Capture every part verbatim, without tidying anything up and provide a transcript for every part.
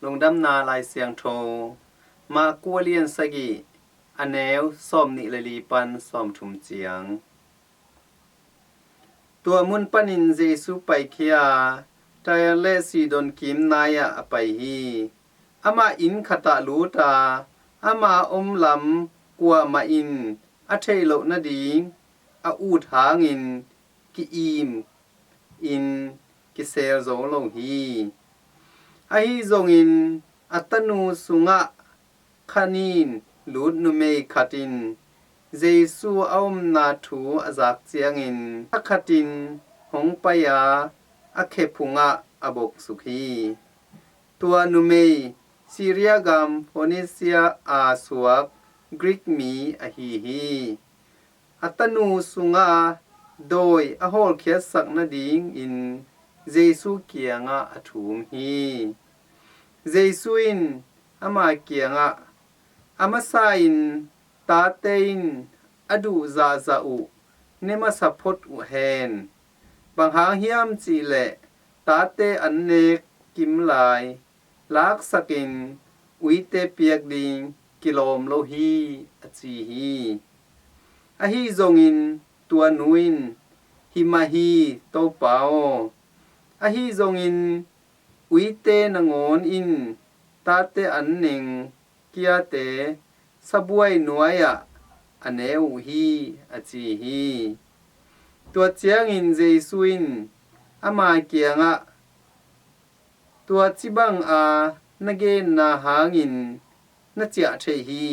Lungdamna Lai Siangtho, Mark a lian sagih, a neu sawmnih le li pan sawmthum ciang. Tua mun panin Jesu paikhia a, Tyre le Sidon kim nai-ah a pai hi. Amah inn khatah lut a, ama om lam kuamah in a theih loh nading a ut hangin ki-im in kisel zo lo hi. Ahi zongin a tanu sungah khanin lut numei khat in Jesu a omna thu a zak ciangin a khatin hong pai a, a khe phungah a boksuk hi. Tua numei Syria gam Phoenicia a suak Greek mi ahi hi. A tanu sunga dawi a hawlkhiatsak nadingin Jesu kiangah a thum hi. Jesu in ama kiangah, "A masa in tate in a duh zahzah uh ne masa phot uh hen. Bang hang hiam cihleh tate an nek kim lai laksakin uite piak ding kilawm lo hi," a ci hi. Ahi zongin tua nu in, "Hi mah hi, Topa aw. Ahi zongin uite nangawn in tate an neng kiate sabuai nuai-ah a ne uh hi," a ci hi. Tua ciangin Jesu in ama kiangah, "Tua cibang a na genna hangin na ciah theih hi.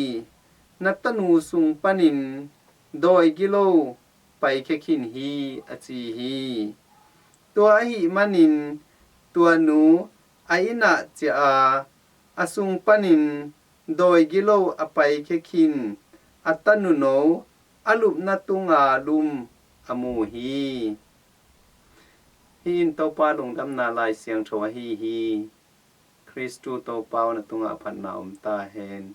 Na tanu sung panin dawi gilo paikhia khin hi," a ci hi. Tua ahih manin tua nu a innah ciah a, a sung panin dawi gilo a paikhia khin a tanuno a lupna tunga lum a mu hi. Hih in Topa lungdamna Lai Siangtho ahi hi. Khristu Topa aw, na tungah phatna om ta hen.